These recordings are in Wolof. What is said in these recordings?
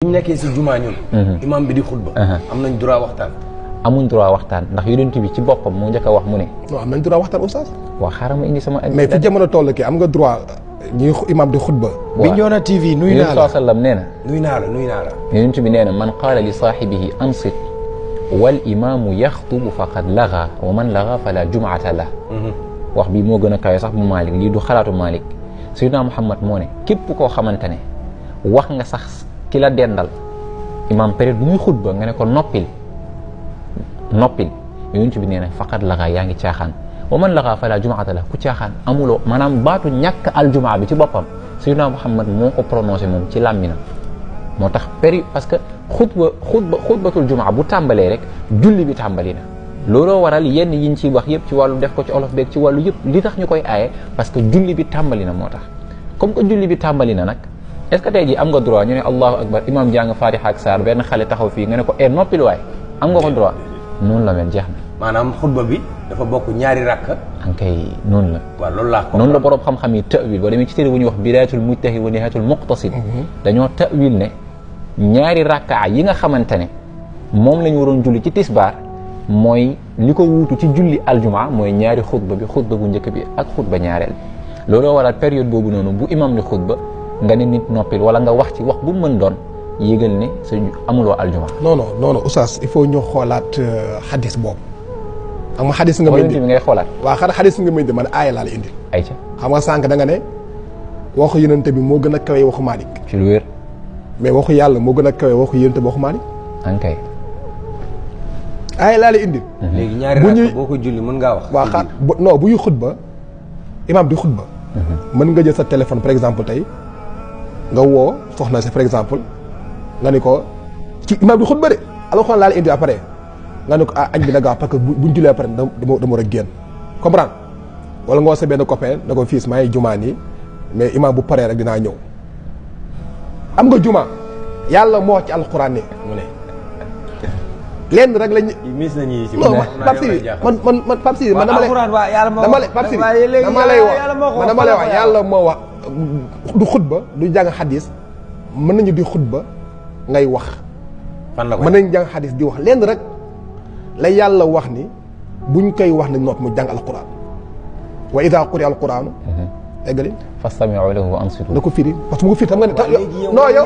ñu nekkee si jumaa ñun. imam bi di xutba. am nañ droit waxtaan. amuñ droit waxtaan ndax yonent bi ci boppam moo njëkk a wax mu ne. non am nañ droit waxtaan oustaz. waaw xaaral ma indi sama. mais fi jamono toll kii am nga droit ñuy imam di xutba. waaw Bignona TV nuyu naa la sallam nee na. nuyu naa la. yonent bi nee na man qaala li saahibihi ansit wal imaamu yaxtubu faqad laga wa man laga fala jumaata la. wax bi moo gën a kawe sax bu Malick lii du xalaatu Malick Seydina Muhammad moo ne képp koo xamante ne wax nga sax ki la dendal imaam période bu muy xutba nga ne ko noppil yonent bi nee na faqad laga yaa ngi caaxaan wa man laga fala jumaata la ku caaxaan amuloo maanaam baatu ñàkk aljumaa bi ci boppam Seydina Muhammad moo ko prononcé moom ci làmminam moo tax période parce que xutbatul jumaa bu tàmbalee rek julli bi tàmbali na looloo waral yenn yiñ ciy wax yëpp ci wàllu def ko ci olof beeg ci wàllu yëpp li tax ñu koy aaye parce que julli bi tàmbali na moo tax comme que julli bi tàmbali na nag est-ce que tey jii am nga droit ñu ne allahu akbar imam jàng fatiha ak saar benn xale taxaw fii nga ne ko noppil waay am nga ko droit noonu la mel jeex na maanaam xutba bi dafa bokk ñaari rakk ankay noonu la waaw loolu laa noonu la borom xam-xam yi ta'wil boo demee ci téere bu ñuy wax bidayatul mujtahid wa nihayatul muqtasid dañoo ta'wil ne ñaari rakka yi nga xamante ne moom la ñu waroon julli ci tisbaar mooy li ko wuutu ci julli aljuma mooy ñaari xutba bu njëkk bi ak xutba ñaareel bi looloo waral période boobu noonu bu imam di xutba nga ne nit noppil wala nga wax ci wax bu mën doon yégal ne sa amuloo aljuma. non oustaz il faut ñu xoolaat xadis boobu. xam nga xadis nga may indi ngay xoolaat. waaw xadis nga may indi man aaya laa la indi. ayca xam nga sànq da nga ne waxu yonente bi moo gën a kawe waxu Malick. ci lu wér. mais waxu yàlla moo gën a kawe waxu yonente bi waxu Malick. ankay. aaya laa la indi. léegi ñaari rakk boo ko julli mën ngaa wax. waaw xaar non bu ñuy xutba imam di xutba. mën nga jël sa téléphone par exemple tey nga woo soxna si par exemple nga ni ko ci imam di xutba de alxuraan laa la indi après nga ni ko añ bi na gaaw parce que buñ jullee après dama war a génn comprendre wala nga woo sa benn copain na ko fiis maa ngi jumaa nii mais imam bu paree rek dinaa ñëw am nga jumaa yàlla moo wax ci alxuraan ni mu ne lenn rek lañ. mis nañu ci non Pape Sidi man Pape Sidi man dama lay wax yàlla moo wax du xutba du jàng xadis mën nañu di xutba ngay wax. fan la ko mën nañu jàng xadis di wax lenn rek la yàlla wax ni buñ koy wax nañ nopp mu jàng alquran wa ida quri alquran eggali fastami'u lahu wa ansitu da ko firi parce que mu ko firi tam nga ne non yow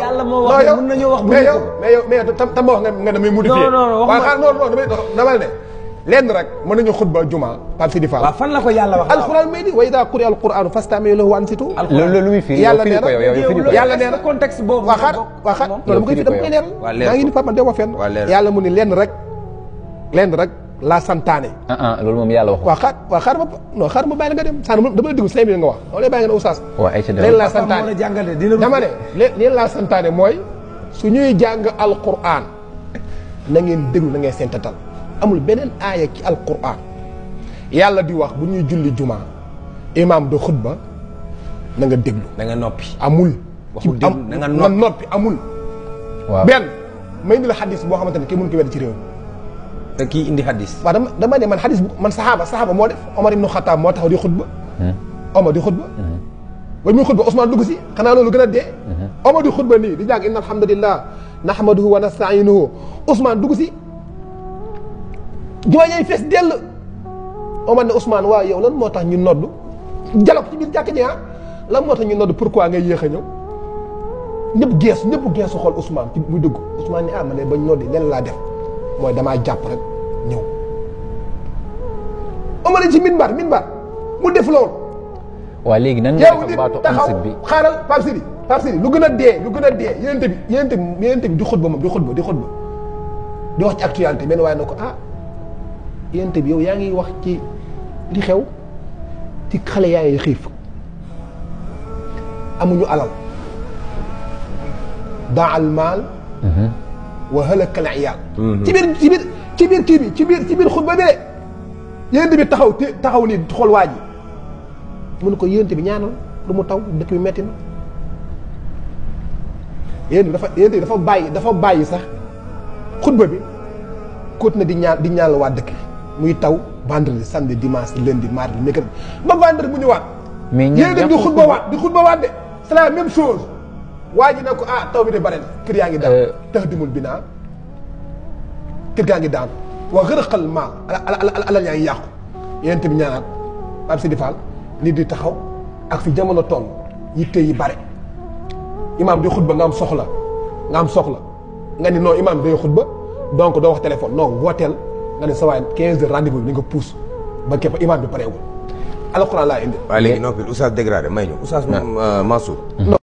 mën nañoo wax mais yow tam wax nga damay modifier waaw xaar non dama ne lenn rek mën nañu xutba juma Pape Sidi Fall waaw fan la ko yàlla wax alquran may di wa ida quri alquran fastami'u lahu wa ansitu loolu lu muy firi yàlla nee na yàlla nee na contexte boobu waa xaar non dama koy firi dama koy leeral maa ngi ni Pape man de wax fenn yàlla mu ni lenn rek la santaane. loolu moom yàlla wax. waaw xaar ma bàyyi la nga dem sànni dama la déglu 5 minutes nga wax loolu lay bàyyi nga ne oustaz. waaw ay ca leen laa santaane dama ne leen laa santaane mooy su ñuy jàng alquran na ngeen déglu na ngeen seentatal amul beneen aaya ci alquran yàlla di wax bu ñuy julli juma imam de xutba na nga déglu. na nga noppi. amul. waxul déglu na nga noppi amul. waaw benn may indi la xadis boo xamante ne kenn mënu ko wedd ci réew mi. te kii indi hadis. waaw dama ne man hadis bu man saxaaba moo def Omar ibnu Xataab moo taxaw di xutba. Omar di xutba. ba muy xutba Ousmane dugg si xanaa loolu gën a dee. Omar di xutba nii di jàng inna alhamdulillah nahmaduhu wa nasta'inuhu Ousmane dugg si. jooñee fees dell. Omar ne Ousmane waaw yow lan moo tax ñu nodd dialogue ci biir jàkk ji lan moo tax ñu nodd pourquoi ngay yéex a ñëw. ñëpp geesu xool Ousmane ci muy dugg Ousmane ni man de bañ noddi leen laa def. mooy damaa jàpp rek ñëw Omar ci minbar mu def loolu. waaw léegi nan nga def baatu ansit bi xaaral Pape Sidi lu gën a dee yenente bi di xutba moom di xutba di wax ci actualité benn waaye na ko yenente bi yow yaa ngi wax ci li xew ci xale yaay xiif amuñu alal daa al maal wa halaka al iyal ci biir xutba bi de yénte bi taxaw ni xool waa ji mu ne ko yénte bi ñaanal lu mu taw dëkk bi metti na yénte bi dafa bàyyi sax xutba bi continué di ñaan la waa dëkk bi muy taw vendredi samedi dimanche lundi mardi mercredi ba vendredi mu ñëwaat yénte bi di xutba waat de c'est la même chose waa ji ne ko ah taw bi de bare na kër yaa ngi daan tax dimul binaa kër gaa ngi daan waa xërëqal maal alal yaa ngi yàqu yéen tamit ñaanaat Pape Sidi Fall nit di taxaw ak fi jamono toll yitte yi bare imaam di xutba nga am soxla nga ni non imaam day xutba donc doo wax téléphone non wooteel nga ne sa waay 15 heures rendez-vous bi ni nga pousse ba képp imaam bi pareewul alxuraan laa indi. waaye léegi noppi oustaz dégradé may ñu oustaz Mansour